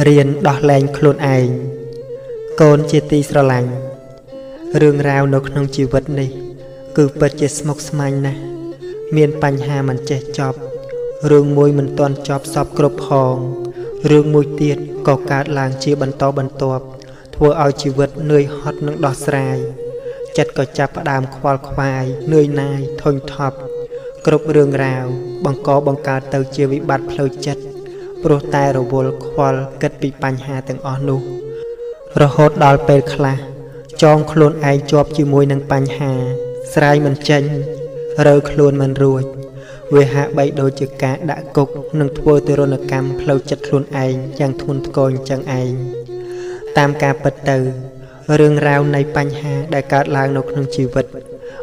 រៀនដោះលែងខ្លួនឯងកូនជាទីស្រឡាញ់រឿងរ៉ាវនៅក្នុងជីវិតនេះគឺពិតជាស្មុគស្មាញណាស់មានបញ្ហាមិនចេះចប់រឿងមួយមិនទាន់ចប់សពគ្រប់ផងរឿងមួយទៀតក៏កើតឡើងជាបន្តបន្ទាប់ធ្វើឲ្យជីវិតនឿយហត់នឹងដោះស្រាយចិត្តក៏ចាប់ផ្ដើមខ្វល់ខ្វាយនឿយណាយធុញថប់គ្រប់រឿងរ៉ាវបង្កបង្កើតទៅជាវិបត្តិផ្លូវចិត្តព្រោះតែរវល់ខ្វល់គិតពីបញ្ហាទាំងអស់នោះរហូតដល់ពេលខ្លះចងខ្លួនឯងជាប់ជាមួយនឹងបញ្ហាស្រាយមិនចេញរើខ្លួនមិនរួចវាហាក់បីដូចជាការដាក់គុកនិងធ្វើទារុណកម្មផ្លូវចិត្តខ្លួនឯងយ៉ាងធ្ងន់ធ្ងរអញ្ចឹងឯងតាមការពិតទៅរឿងរ៉ាវនៃបញ្ហាដែលកើតឡើងនៅក្នុងជីវិត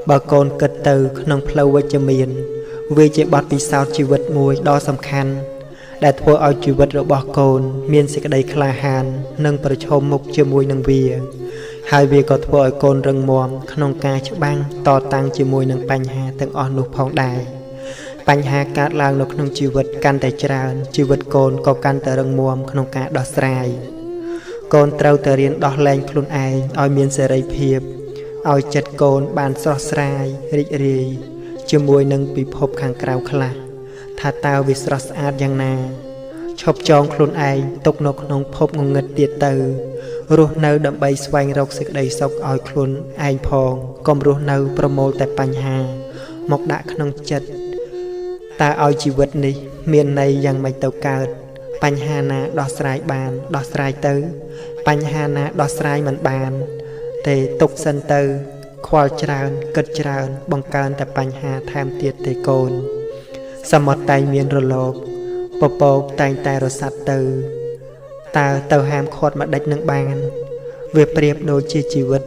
បើកូនគិតទៅក្នុងផ្លូវវិជ្ជមានវាជាបទពិសោធន៍ជីវិតមួយដ៏សំខាន់ដែលធ្វើឲ្យជីវិតរបស់កូនមានសេចក្តីក្លាហាននិងប្រឈមមុខជាមួយនឹងវាហើយវាក៏ធ្វើឲ្យកូនរឹងមាំក្នុងការច្បាំងតតាំងជាមួយនឹងបញ្ហាទាំងអស់នោះផងដែរបញ្ហាកើតឡើងនៅក្នុងជីវិតកាន់តែច្រើនជីវិតកូនក៏កាន់តែរឹងមាំក្នុងការដោះស្រាយកូនត្រូវតែរៀនដោះលែងខ្លួនឯងឲ្យមានសេរីភាពឲ្យចិត្តកូនបានស្រស់ស្រាយរីករាយជាមួយនឹងពិភពខាងក្រៅខ្លះថាតើវាស្រស់ស្អាតយ៉ាងណាឈប់ចងខ្លួនឯងទុកនៅក្នុងភពងងឹតទៀតទៅរស់នៅដើម្បីស្វែងរកសេចក្តីសុខឲ្យខ្លួនឯងផងកុំរស់នៅប្រមូលតែបញ្ហាមកដាក់ក្នុងចិត្តតើឲ្យជីវិតនេះមានន័យយ៉ាងម៉េចទៅកើតបញ្ហាណាដោះស្រាយបានដោះស្រាយទៅបញ្ហាណាដោះស្រាយមិនបានទេទុកសិនទៅខ្វល់ច្រើនគិតច្រើនបង្កើនតែបញ្ហាថែមទៀតទេកូនសមុទ្រតែងមានរលកពពកតែងតែរសាត់ទៅតើទៅហាមឃាត់ម្ដេចនឹងបានវាប្រៀបដូចជាជីវិត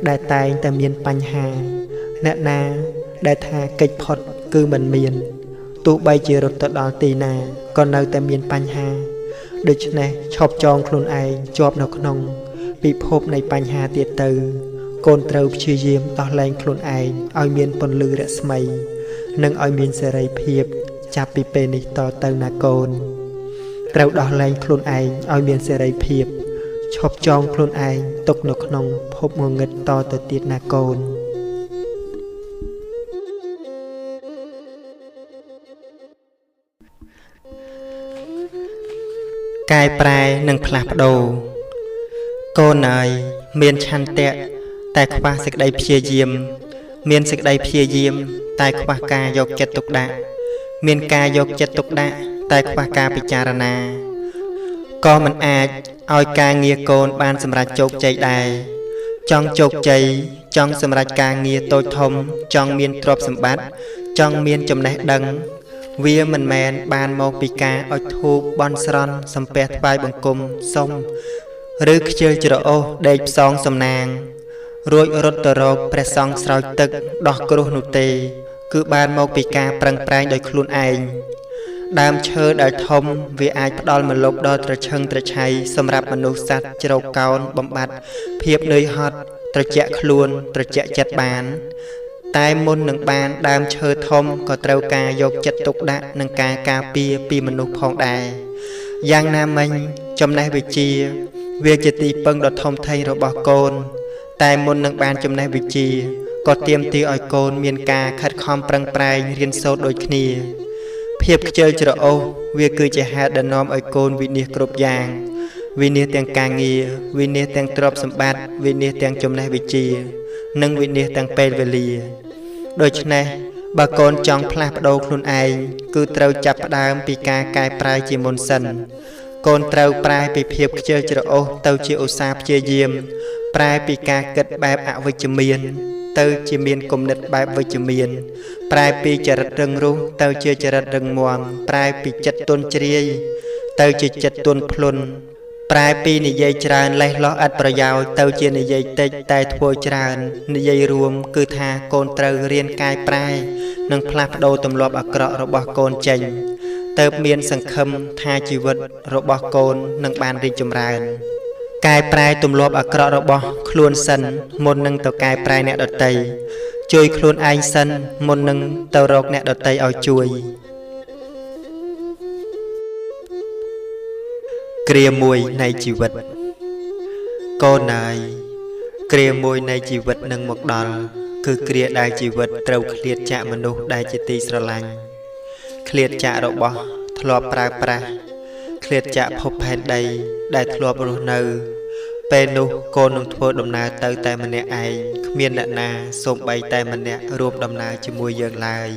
ដែលតែងតែមានបញ្ហាអ្នកណាដែលថាកិច្ចផុតគឺមិនមានទោះបីជារត់ទៅដល់ទីណាក៏នៅតែមានបញ្ហាដូច្នេះឈប់ចងខ្លួនឯងជាប់នៅក្នុងពិភពនៃបញ្ហាទៀតទៅកូនត្រូវព្យាយាមដោះលែងខ្លួនឯងឲ្យមានពន្លឺរស្មីនិងឲ្យមានសេរីភាពចាប់ពីពេលនេះតទៅណាកូនត្រូវដោះលែងខ្លួនឯងឲ្យមានសេរីភាពឈប់ចងខ្លួនឯងទុកនៅក្នុងភពងងឹតតទៅទៀតណាកូនកែប្រែនិងផ្លាស់ប្ដូរកូនអើយមានឆន្ទៈតែខ្វះសេចក្តីព្យាយាមមានសេចក្តីព្យាយាមតែខ្វះការយកចិត្តទុកដាក់មានការយកចិត្តទុកដាក់តែខ្វះការពិចារណាក៏មិនអាចឲ្យការងារកូនបានសម្រេចជោគជ័យដែរចង់ជោគជ័យចង់សម្រេចការងារតូចធំចង់មានទ្រព្យសម្បត្តិចង់មានចំណេះដឹងវាមិនមែនបានមកពីការអុជធូបបន់ស្រន់សំពះថ្វាយបង្គំសុំឬខ្ជិលច្រអូសដេកផ្សងសំណាងរួចរត់ទៅរកព្រះសង្ឃស្រោចទឹកដោះគ្រោះនោះទេគឺបានមកពីការប្រឹងប្រែងដោយខ្លួនឯងដើមឈើដែលធំវាអាចផ្ដល់ម្លប់ដល់ត្រឈឹងត្រឆៃសម្រាប់មនុស្សសត្វជ្រកកោនបំបត្តិភាពនឿយហត់ត្រជាក់ខ្លួនត្រជាក់ចិត្តបានតែមុននឹងបានដើមឈើធំក៏ត្រូវការយកចិត្តទុកដាក់និងការការពារពីមនុស្សផងដែរយ៉ាងណាមិញចំណេះវិជ្ជាវាជាទីពឹងដ៏ធំធេងរបស់កូនតែមុននឹងបានចំណេះវិជ្ជាក៏ទាមទារឲ្យកូនមានការខិតខំប្រឹងប្រែងរៀនសូត្រដូចគ្នាភាពខ្ជិលច្រអូសវាគឺជាហេតុដែលនាំឲ្យកូនវិនាសគ្រប់យ៉ាងវិនាសទាំងការងារវិនាសទាំងទ្រព្យសម្បត្តិវិនាសទាំងចំណេះវិជ្ជានិងវិនាសទាំងពេលវេលាដូច្នេះបើកូនចង់ផ្លាស់ប្ដូរខ្លួនឯងគឺត្រូវចាប់ផ្ដើមពីការកែប្រែជាមុនសិនកូនត្រូវប្រែពីភាពខ្ជិលច្រអូសទៅជាឧស្សាហ៍ព្យាយាមប្រែពីការគិតបែបអវិជ្ជមានទៅជាមានគំនិតបែបវិជ្ជមានប្រែពីចរិតរឹងរូសទៅជាចរិតរឹងមាំប្រែពីចិត្តទន់ជ្រាយទៅជាចិត្តទន់ភ្លន់ប្រែពីនិយាយច្រើនលេះលោះឥតប្រយោជន៍ទៅជានិយាយតិចតែធ្វើច្រើននិយាយរួមគឺថាកូនត្រូវរៀនកែប្រែនិងផ្លាស់ប្ដូរទម្លាប់អាក្រក់របស់កូនចេញទើបមានសង្ឃឹមថាជីវិតរបស់កូននឹងបានរីកចម្រើនកែប្រែទម្លាប់អាក្រក់របស់ខ្លួនសិនមុននឹងទៅកែប្រែអ្នកដទៃជួយខ្លួនឯងសិនមុននឹងទៅរកអ្នកដទៃឲ្យជួយ គ្រាមួយនៃជីវិតកូនអើយគ្រាមួយនៃជីវិតនឹងមកដល់គឺគ្រាដែលជីវិតត្រូវឃ្លាតចាកមនុស្សដែលជាទីស្រឡាញ់ឃ្លាតចាករបស់ធ្លាប់ប្រើប្រាស់ឃ្លាតចាកភពផែនដីដែលធ្លាប់រស់នៅពេលនោះកូននឹងធ្វើដំណើរទៅតែម្នាក់ឯងគ្មានអ្នកណាសូម្បីតែម្នាក់រួមដំណើរជាមួយយើងឡើយ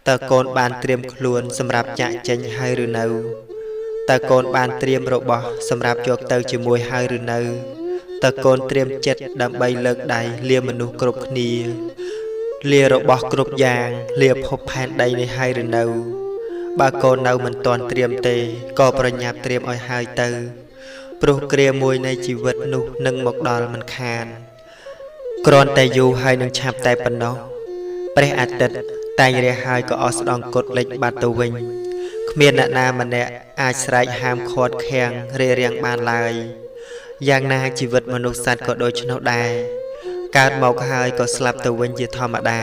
តើកូនបានត្រៀមខ្លួនសម្រាប់ចាកចេញហើយឬនៅតើកូនបានត្រៀមរបស់សម្រាប់យកទៅជាមួយហើយឬនៅតើកូនត្រៀមចិត្តដើម្បីលើកដៃលាមនុស្សគ្រប់គ្នាលារបស់គ្រប់យ៉ាងលាភពផែនដីនេះហើយឬនៅបើកូននៅមិនទាន់ត្រៀមទេក៏ប្រញាប់ត្រៀមឲ្យហើយទៅព្រោះគ្រាមួយនៃជីវិតនោះនឹងមកដល់មិនខានគ្រាន់តែយូរហើយនឹងឆាប់តែប៉ុណ្ណោះព្រះអាទិត្យតែងរះហើយក៏អស់ស្ដង់គត់លិចបាត់ទៅវិញគ្មានអ្នកណាម្នាក់អាចស្រែកហាមឃាត់ខាំងរារាំងបានឡើយយ៉ាងណាជីវិតមនុស្សសត្វក៏ដូច្នោះដែរកើតមកហើយក៏ស្លាប់ទៅវិញជាធម្មតា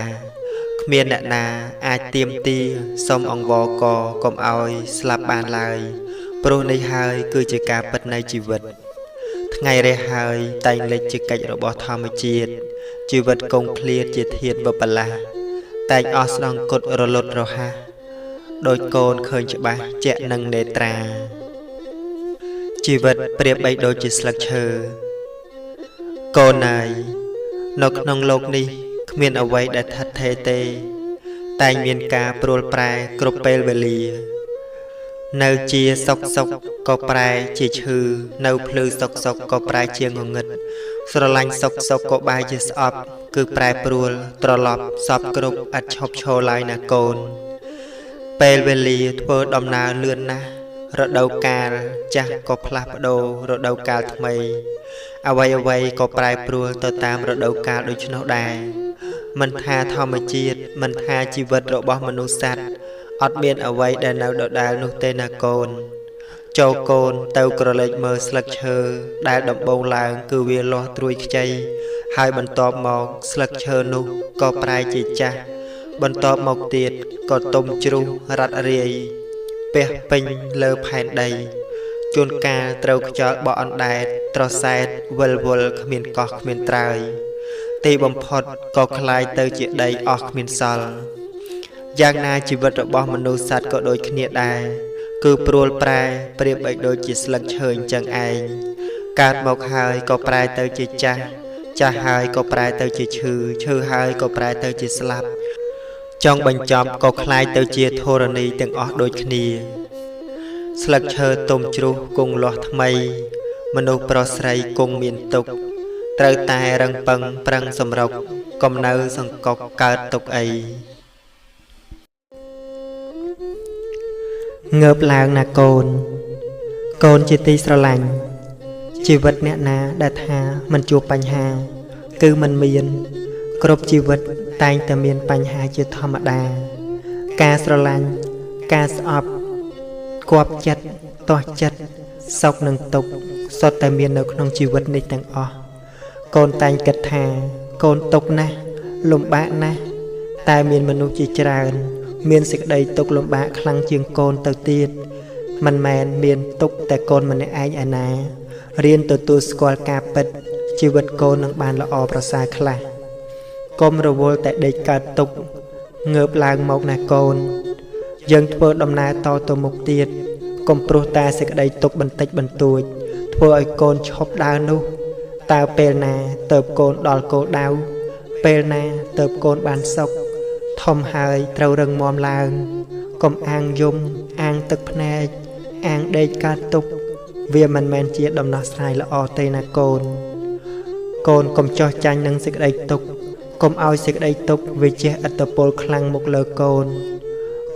គ្មានអ្នកណាអាចទាមទារសុំអង្វរកកុំឲ្យស្លាប់បានឡើយព្រោះនេះហើយគឺជាការពិតនៃជីវិតថ្ងៃរះហើយតែងលិចជាកិច្ចរបស់ធម្មជាតិជីវិតគង់ឃ្លាតជាធាតុវិបល្លាសតែងអស់ស្ដង់គត់រលត់រហ័សដោយកូនឃើញច្បាស់ជាក់នឹងនេត្រាជីវិតប្រៀបបីដូចជាស្លឹកឈើកូនអើយនៅក្នុងលោកនេះគ្មានអ្វីដែលថិតថេរទេតែងមានការព្រួលប្រែគ្រប់ពេលវេលានៅជាសុកសុកក៏ប្រែជាឈឺនៅភ្លឺសុកសុកក៏ប្រែជាងងឹតស្រឡាញ់សុកសុកក៏បែរជាស្អប់គឺប្រែប្រួលត្រឡប់សពគ្រប់ឥតឈប់ឈរឡើយណាកូនពេលវេលាធ្វើដំណើរលឿនណាស់រដូវកាលចាស់ក៏ផ្លាស់ប្ដូររដូវកាលថ្មីអ្វីៗក៏ប្រែប្រួលទៅតាមរដូវកាលដូច្នោះដែរមិនថាធម្មជាតិមិនថាជីវិតរបស់មនុស្សសត្វអត់មានអ្វីដែលនៅដដែលនោះទេណាកូនចូលកូនទៅក្រឡេកមើលស្លឹកឈើដែលដំបូងឡើងគឺវាលាស់ត្រួយខ្ចីហើយបន្ទាប់មកស្លឹកឈើនោះក៏ប្រែជាចាស់បន្ទាប់មកទៀតក៏ទុំជ្រុះរ៉ាត់រាយពះពេញលើផែនដីជួនកាលត្រូវខ្យល់បក់អណ្ដែតត្រសែតវិលវល់គ្មានកោះគ្មានត្រើយទីបំផុតក៏ក្លាយទៅជាដីអស់គ្មានសល់យ៉ាងណាជីវិតរបស់មនុស្សសត្វក៏ដូចគ្នាដែរគឺព្រួលប្រែប្រៀបបីដូចជាស្លឹកឈើអញ្ចឹងឯងកើតមកហើយក៏ប្រែទៅជាចាស់ចាស់ហើយក៏ប្រែទៅជាឈឺឈឺហើយក៏ប្រែទៅជាស្លាប់ចង់បញ្ចប់ក៏ក្លាយទៅជាធរណីទាំងអស់ដូចគ្នាស្លឹកឈើទុំជ្រុះគង់លាស់ថ្មីមនុស្សប្រុសស្រីគង់មានទុក្ខត្រូវតែរឹងពឹងប្រឹងសម្រុកកុំនៅសង្កុកកើតទុក្ខអីងើបឡើងណាកូនកូនជាទីស្រឡាញ់ជីវិតអ្នកណាដែលថាមិនជួបបញ្ហាគឺមិនមានគ្រប់ជីវិតតែងតែមានបញ្ហាជាធម្មតាការស្រឡាញ់ការស្អប់គប់ចិត្តទាស់ចិត្តសោកនិងទុក្ខសុទ្ធតែមាននៅក្នុងជីវិតនេះទាំងអស់កូនតែងគិតថាកូនទុក្ខណាស់លំបាកណាស់តែមានមនុស្សជាច្រើនមានសេចក្តីទុក្ខលំបាកខ្លាំងជាងកូនទៅទៀតមិនមែនមានទុក្ខតែកូនម្នាក់ឯងឯណារៀនទទួលស្គាល់ការពិតជីវិតកូននឹងបានល្អប្រសើរខ្លះកុំរវល់តែដេកកើតទុក្ខងើបឡើងមកណាកូនយើងធ្វើដំណើរតទៅមុខទៀតកុំព្រោះតែសេចក្តីទុក្ខបន្តិចបន្តួចធ្វើឲ្យកូនឈប់ដើរនោះតើពេលណាទៅកូនដល់គោលដៅពេលណាទៅកូនបានសុខធំហើយត្រូវរឹងមាំឡើងកុំអាងយំអាងទឹកភ្នែកអាងដេកកើតទុក្ខវាមិនមែនជាដំណោះស្រាយល្អទេណាកូនកូនកុំចោះចាញ់នឹងសេចក្តីទុក្ខកុំឲ្យសេចក្តីទុក្ខវាជះឥទ្ធិពលខ្លាំងមកលើកូន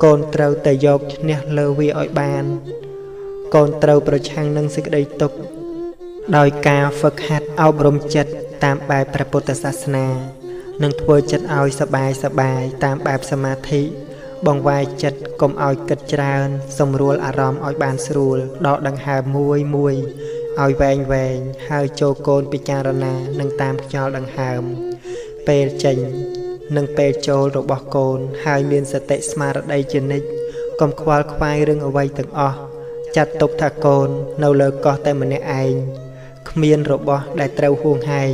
កូនត្រូវតែយកឈ្នះលើវាឲ្យបានកូនត្រូវប្រឆាំងនឹងសេចក្តីទុក្ខដោយការហ្វឹកហាត់អប់រំចិត្តតាមបែបព្រះពុទ្ធសាសនានិងធ្វើចិត្តឲ្យសប្បាយសប្បាយតាមបែបសមាធិបង្វែរចិត្តកុំឲ្យគិតច្រើនសម្រួលអារម្មណ៍ឲ្យបានស្រួលដកដង្ហើមមួយមួយឲ្យវែងវែងហើយចូលកូនពិចារណានិងតាមខ្យល់ដង្ហើមពេលចេញនិងពេលចូលរបស់កូនហើយមានសតិស្មារតីជានិច្ចកុំខ្វល់ខ្វាយរឿងអ្វីទាំងអស់ ចាត់ទុកថាកូននៅលើកោះតែម្នាក់ឯងគ្មានរបស់ដែលត្រូវហួងហែង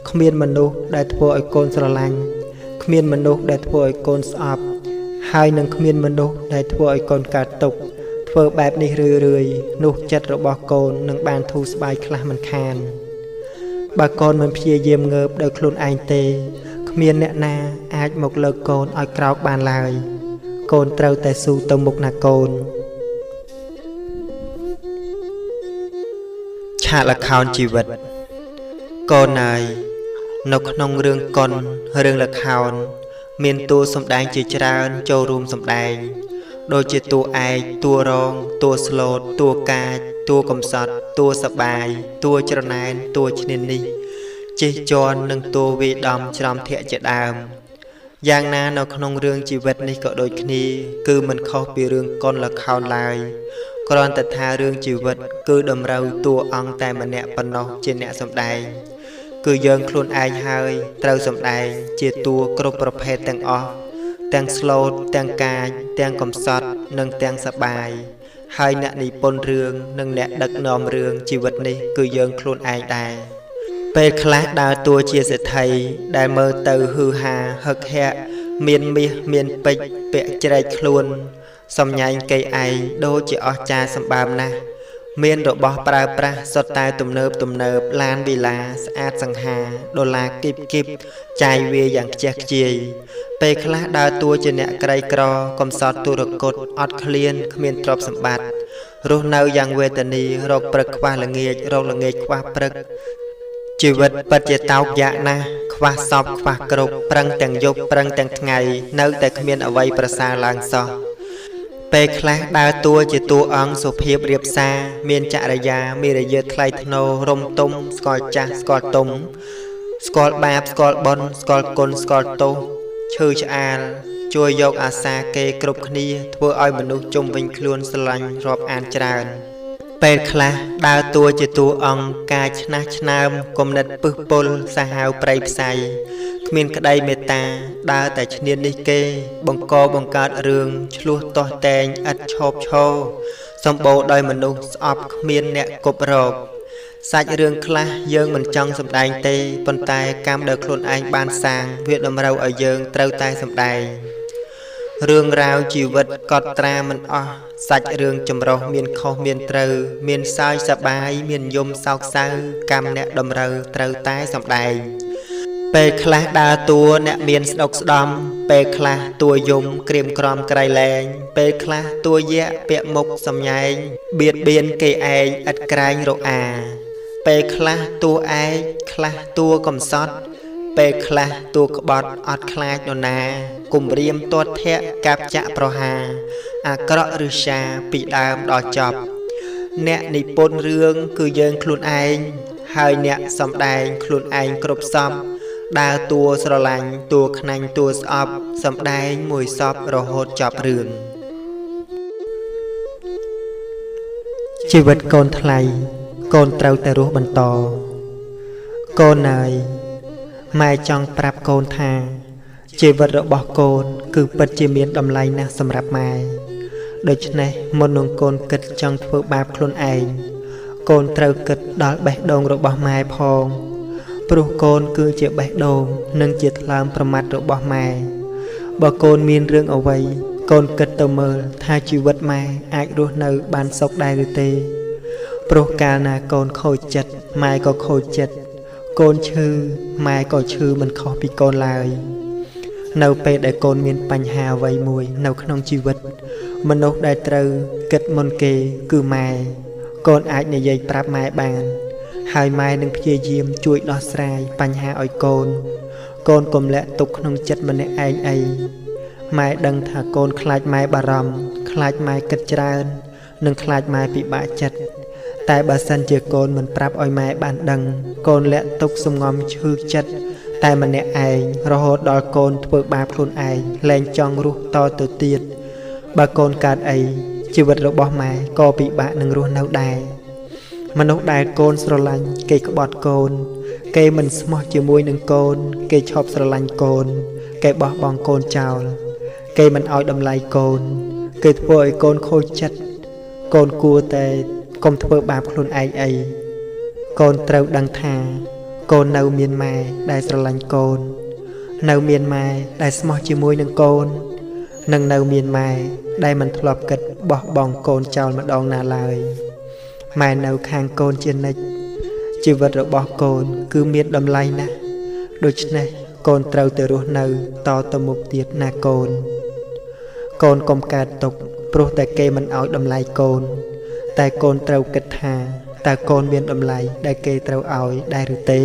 គ្មានមនុស្សដែលធ្វើឲ្យកូនស្រឡាញ់គ្មានមនុស្សដែលធ្វើឲ្យកូនស្អប់ហើយនឹងគ្មានមនុស្សដែលធ្វើឲ្យកូនកើតទុក្ខធ្វើបែបនេះរឿយៗនោះចិត្តរបស់កូននឹងបានធូរស្បើយខ្លះមិនខានបើកូនមិនព្យាយាមងើបដោយខ្លួនឯងទេគ្មានអ្នកណាអាចមកលើកកូនឲ្យក្រោកបានឡើយកូនត្រូវតែស៊ូទៅមុខណាកូនឆាកល្ខោនជីវិតកូនអើយនៅក្នុងរឿងកុនរឿងល្ខោនមានតួសម្ដែងជាច្រើនចូលរួមសម្ដែងដូចជាតួឯកតួរងតួស្លូតតួកាចតួកំសត់តួសបាយតួច្រណែនតួឈ្នានីសជិះជាន់និងតួវាយដំច្រំធាក់ជាដើមយ៉ាងណានៅក្នុងរឿងជីវិតនេះក៏ដូចគ្នាគឺមិនខុសពីរឿងកុនល្ខោនឡើយគ្រាន់តែថារឿងជីវិតគឺតម្រូវតួអង្គតែម្នាក់ប៉ុណ្ណោះជាអ្នកសម្ដែងគឺយើងខ្លួនឯងហើយត្រូវសម្ដែងជាតួគ្រប់ប្រភេទទាំងអស់ទាំងស្លូតទាំងកាចទាំងកំសត់និងទាំងសបាយហើយអ្នកនិពន្ធរឿងនិងអ្នកដឹកនាំរឿងជីវិតនេះគឺយើងខ្លួនឯងដែរពេលខ្លះដើរតួជាសេដ្ឋីដែលមើលទៅហ៊ឺហាហឹកហាក់មានមាសមានពេជ្រពាក់ជ្រែកខ្លួនសំញែងគេឯងដូចជាអស្ចារ្យសម្បើមណាស់មានរបស់ប្រើប្រាស់សុទ្ធតែទំនើបទំនើបឡានវីឡាស្អាតសង្ហាដុល្លារគីបគីបចាយវាយ៉ាងខ្ជះខ្ជាយពេលខ្លះដើរតួជាអ្នកក្រីក្រកំសត់ទុរគតអត់ឃ្លានគ្មានទ្រព្យសម្បត្តិរស់នៅយ៉ាងវេទនារកព្រឹកខ្វះល្ងាចរកល្ងាចខ្វះព្រឹកជីវិតពិតជាតោកយ៉ាកណាស់ខ្វះសពខ្វះគ្រប់ប្រឹងទាំងយប់ប្រឹងទាំងថ្ងៃនៅតែគ្មានអ្វីប្រសើរឡើងសោះពេលខ្លះដើរតួជាតួអង្គសុភាពរៀបសារមានចរិយាមារយាទថ្លៃថ្នូររំទុំស្គាល់ចាស់ស្គាល់ទុំស្គាល់បាបស្គាល់បុណ្យស្គាល់គុណស្គាល់ទោសឈឺឆ្អាលជួយយកអាសាគេគ្រប់គ្នាធ្វើឲ្យមនុស្សជុំវិញខ្លួនស្រឡាញ់រាប់អានច្រើនពេលខ្លះដើរតួជាតួអង្គកាចឆ្នះឆ្នើមគំនិតពឹសពុលសាហាវប្រៃផ្សៃគ្មានក្តីមេត្តាដើរតែឈ្នានីសគេបង្កបង្កើតរឿងឆ្លោះទាស់ទែងឥតឈប់ឈរសម្បូរដោយមនុស្សស្អប់គ្មានអ្នកគប់រកសាច់រឿងខ្លះយើងមិនចង់សម្ដែងទេប៉ុន្តែកម្មដែលខ្លួនឯងបានសាងវាតម្រូវឲ្យយើងត្រូវតែសម្ដែងរឿងរ៉ាវជីវិតកត់ត្រាមិនអស់សាច់រឿងចម្រុះមានខុសមានត្រូវមានសើចសប្បាយមានយំសោកសៅកម្មអ្នកតម្រូវត្រូវតែសម្ដែងពេលខ្លះដើរតួអ្នកមានស្ដុកស្ដំពេលខ្លះតួយំក្រៀមក្រំក្រៃលែងពេលខ្លះតួយៈពាក់មុខសំញែងបៀតបៀនគេឯងឥតក្រែងរអាពេលខ្លះតួឯកខ្លះតួកំសត់ពេលខ្លះតួក្បត់អត់ខ្លាចនរណាគំរាមទាត់ធាក់កាប់ចាក់ប្រហារអាក្រក់ឬសាពីដើមដល់ចប់អ្នកនិពន្ធរឿងគឺយើងខ្លួនឯងហើយអ្នកសម្ដែងខ្លួនឯងគ្រប់សពដើរតួស្រឡាញ់តួខ្នាញ់តួស្អប់សម្ដែងមួយសពរហូតចប់រឿងជីវិតកូនថ្លៃកូនត្រូវតែរស់បន្តកូនអើយម៉ែចង់ប្រាប់កូនថាជីវិតរបស់កូនគឺពិតជាមានតម្លៃណាស់សម្រាប់ម៉ែដូច្នេះមុននឹងកូនគិតចង់ធ្វើបាបខ្លួនឯងកូនត្រូវគិតដល់បេះដូងរបស់ម៉ែផងព្រោះកូនគឺជាបេះដូងនិងជាថ្លើមប្រមាត់របស់ម៉ែបើកូនមានរឿងអ្វីកូនគិតទៅមើលថាជីវិតម៉ែអាចរស់នៅបានសុខដែរឬទេព្រោះកាលណាកូនខូចចិត្តម៉ែក៏ខូចចិត្តកូនឈឺម៉ែក៏ឈឺមិនខុសពីកូនឡើយនៅពេលដែលកូនមានបញ្ហាអ្វីមួយនៅក្នុងជីវិតមនុស្សដែលត្រូវគិតមុនគេគឺម៉ែកូនអាចនិយាយប្រាប់ម៉ែបានហើយម៉ែនឹងព្យាយាមជួយដោះស្រាយបញ្ហាឲ្យកូនកូនកុំលាក់ទុកក្នុងចិត្តម្នាក់ឯងអីម៉ែដឹងថាកូនខ្លាចម៉ែបារម្ភខ្លាចម៉ែគិតច្រើននិងខ្លាចម៉ែពិបាកចិត្តតែបើសិនជាកូនមិនប្រាប់ឲ្យម៉ែបានដឹងកូនលាក់ទុកសំងំឈឺចិត្តតែម្នាក់ឯងរហូតដល់កូនធ្វើបាបខ្លួនឯងលែងចង់រស់តទៅទៀតបើកូនកើតអីជីវិតរបស់ម៉ែក៏ពិបាកនឹងរស់នៅដែរមនុស្សដែលកូនស្រឡាញ់គេក្បត់កូនគេមិនស្មោះជាមួយនឹងកូនគេឈប់ស្រឡាញ់កូនគេបោះបង់កូនចោលគេមិនឲ្យតម្លៃកូនគេធ្វើឲ្យកូនខូចចិត្ត កូនគួរតែកុំធ្វើបាបខ្លួនឯងអីកូនត្រូវដឹងថាកូននៅមានម៉ែដែលស្រឡាញ់កូននៅមានម៉ែដែលស្មោះជាមួយនឹងកូននិងនៅមានម៉ែដែលមិនធ្លាប់គិតបោះបង់កូនចោលម្ដងណាឡើយម៉ែនៅខាងកូនជានិច្ចជីវិតរបស់កូនគឺមានតម្លៃណាស់ដូច្នេះកូនត្រូវតែរស់នៅតទៅមុខទៀតណាកូនកូនកុំកើតទុក្ខព្រោះតែគេមិនឲ្យតម្លៃកូនតែកូនត្រូវគិតថាតើកូនមានតម្លៃដែលគេត្រូវឲ្យដែរឬទេ?